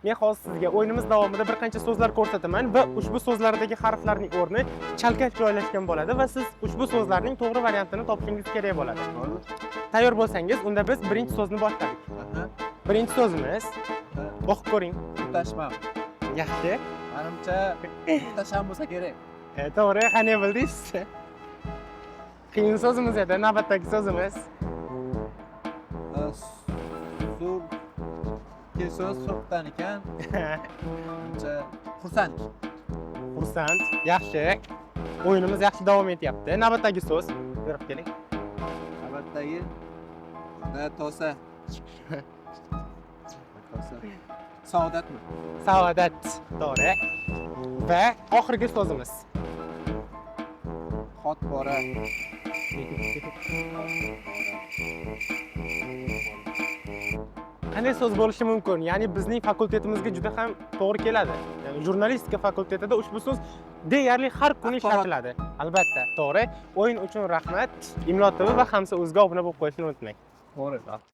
Men hozir sizga o'yinimiz davomida bir qancha so'zlar ko'rsataman va ushbu so'zlardagi harflarning o'rni chalkash joylashgan bo'ladi va siz ushbu so'zlarning to'g'ri variantini topishingiz kerak bo'ladi. Bo'ldi. Tayyor bo'lsangiz, unda biz birinchi so'zni boshladik. Aha. Birinchi so'zimiz, o'qib ko'ring. Muhtasham. Yaxshi. Manimcha, muhtasham bo'lsa kerak. To'g'ri, qanday bildingiz? Qiyin so'zimiz edi, navbatdagi so'zimiz. Sur ke so'z surqdan ekan. Manimcha, xursand. Xursand. Yaxshi. O'yinimiz yaxshi davom etyapti. Navbatdagi so'z. Berib keling. Navbatdagi da tosa. Tosa. Saodatmi? Saodat. To'g'ri. Va oxirgi so'zimiz. Xot bora. Qanday so'z bo'lishi mumkin? Ya'ni bizning fakultetimizga juda ham to'g'ri keladi. Ya'ni jurnalistika fakultetida ushbu so'z deyarli har kuni Axborot. ishlatiladi. Albatta, to'g'ri. O'yin uchun rahmat. Imlo TV va Hamsa o'zga obuna bo'lib qo'yishni unutmang. To'g'ri.